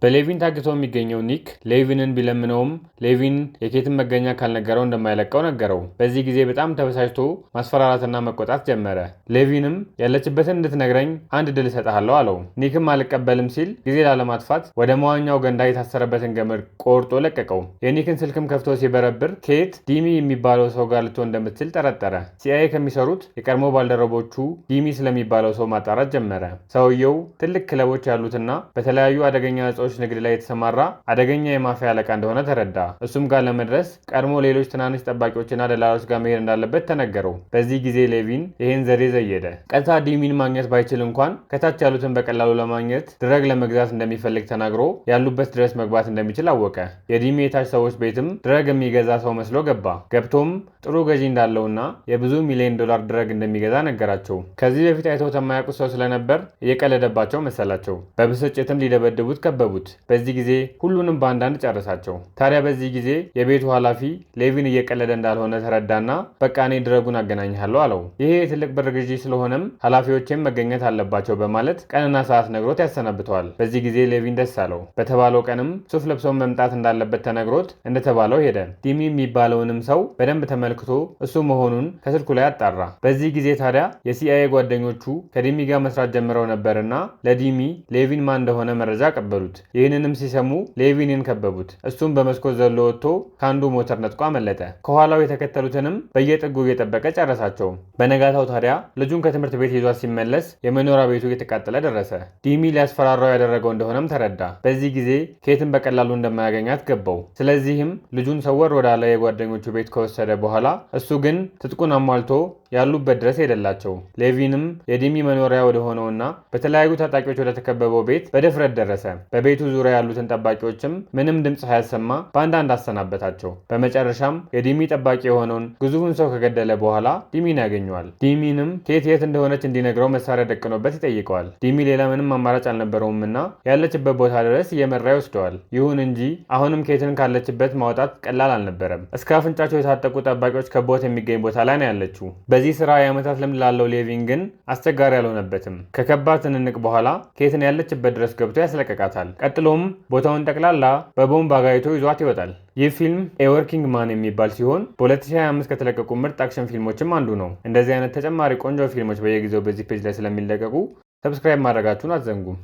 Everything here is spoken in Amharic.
በሌቪን ታግቶ የሚገኘው ኒክ ሌቪንን ቢለምነውም ሌቪን የኬትን መገኛ ካልነገረው እንደማይለቀው ነገረው። በዚህ ጊዜ በጣም ተበሳጭቶ ማስፈራራትና መቆጣት ጀመረ። ሌቪንም ያለችበትን እንድትነግረኝ አንድ እድል እሰጥሃለሁ አለው። ኒክም አልቀበልም ሲል ጊዜ ላለማጥፋት ወደ መዋኛው ገንዳ የታሰረበትን ገመድ ቆርጦ ለቀቀው። የኒክን ስልክም ከፍቶ ሲበረብር ኬት ዲሚ የሚባለው ሰው ጋር ልትሆን እንደምትችል ጠረጠረ። ሲአይኤ ከሚሰሩት የቀድሞ ባልደረቦቹ ዲሚ ስለሚባለው ሰው ማጣራት ጀመረ። ሰውየው ትልቅ ክለቦች ያሉትና በተለያዩ አደገኛ እጾች ንግድ ላይ የተሰማራ አደገኛ የማፊያ አለቃ እንደሆነ ተረዳ። እሱም ጋር ለመድረስ ቀድሞ ሌሎች ትናንሽ ጠባቂዎችና ደላሎች ጋር መሄድ እንዳለበት ተነገረው። በዚህ ጊዜ ሌቪን ይህን ዘዴ ዘየደ። ቀጥታ ዲሚን ማግኘት ባይችል እንኳን ከታች ያሉትን በቀላሉ ለማግኘት drug ለመግዛት እንደሚፈልግ ተናግሮ ያሉበት ድረስ መግባት እንደሚችል አወቀ። የዲሚ የታች ሰዎች ቤትም drug የሚገዛ ሰው መስሎ ገባ። ገብቶም ጥሩ ገዢ እንዳለውና የብዙ ሚሊዮን ዶላር drug እንደሚገዛ ነገራቸው። ከዚህ በፊት አይተውት የማያውቁት ሰው ስለነበር እየቀለደባቸው መሰላቸው። በብስጭትም ሊደበድቡት ከበቡት። በዚህ ጊዜ ሁሉንም በአንዳንድ ጨረሳቸው። ታዲያ በዚህ ጊዜ የቤቱ ኃላፊ ሌቪን እየቀለደ እንዳልሆነ ተረዳና በቃ እኔ drug ኡን አገናኝሃለሁ አለው። ይሄ የትልቅ ብር ግዢ ስለሆነም ኃላፊዎቼም መገኘት አለባቸው በማለት ቀንና ሰዓት ነግሮት ያሰናብተዋል። በዚህ ጊዜ ሌቪን ደስ አለው። በተባለው ቀንም ሱፍ ለብሶ መምጣት እንዳለበት ተነግሮት እንደተባለው ሄደ። ዲሚ የሚባለውንም ሰው በደንብ ተመልክቶ እሱ መሆኑን ከስልኩ ላይ አጣራ። በዚህ ጊዜ ታዲያ የሲአይኤ ጓደኞቹ ከዲሚ ጋር መስራት ጀምረው ነበርና ለዲሚ ሌቪን ማን እንደሆነ መረጃ አቀበሉት። ይህንንም ሲሰሙ ሌቪንን ከበቡት። እሱም በመስኮት ዘሎ ወጥቶ ከአንዱ ሞተር ነጥቆ አመለጠ። ከኋላው የተከተሉትንም በየጥጉ እየጠበቀ ጨረሳቸው። በነጋታው ታዲያ ልጁን ከትምህርት ቤት ይዟት ሲመለስ የመኖሪያ ቤቱ እየተቃጠለ ደረሰ። ዲሚ ሊያስፈራራው ያደረገው እንደሆነም ተረዳ። በዚህ ጊዜ ኬትን በቀላሉ እንደማያገኛት ገባው። ስለዚህም ልጁን ሰወር ወዳለ የጓደኞቹ ቤት ከወሰደ በኋላ እሱ ግን ትጥቁን አሟልቶ ያሉበት ድረስ ሄደላቸው። ሌቪንም የዲሚ መኖሪያ ወደሆነውና በተለያዩ ታጣቂዎች ወደ ተከበበው ቤት በድፍረት ደረሰ። በቤቱ ዙሪያ ያሉትን ጠባቂዎችም ምንም ድምፅ ሳያሰማ በአንዳንድ አሰናበታቸው። በመጨረሻም የዲሚ ጠባቂ የሆነውን ግዙፉን ሰው ከገደለ በኋላ ዲሚን ያገኘዋል። ዲሚንም ኬት የት እንደሆነች እንዲነግረው መሳሪያ ደቅኖበት ይጠይቀዋል። ዲሚ ሌላ ምንም አማራጭ አልነበረውምና ያለችበት ቦታ ድረስ እየመራ ይወስደዋል። ይሁን እንጂ አሁንም ኬትን ካለችበት ማውጣት ቀላል አልነበረም። እስከ አፍንጫቸው የታጠቁ ጠባቂዎች ከቦት የሚገኝ ቦታ ላይ ነው ያለችው። በዚህ ስራ የዓመታት ልምድ ላለው ሌቪን ግን አስቸጋሪ አልሆነበትም። ከከባድ ትንንቅ በኋላ ኬትን ያለችበት ድረስ ገብቶ ያስለቀቃታል። ቀጥሎም ቦታውን ጠቅላላ በቦምብ አጋይቶ ይዟት ይወጣል። ይህ ፊልም A Working Man የሚባል ሲሆን በ2025 ከተለቀቁ ምርጥ action ፊልሞችም አንዱ ነው። እንደዚህ አይነት ተጨማሪ ቆንጆ ፊልሞች በየጊዜው በዚህ page ላይ ስለሚለቀቁ subscribe ማድረጋችሁን አትዘንጉም።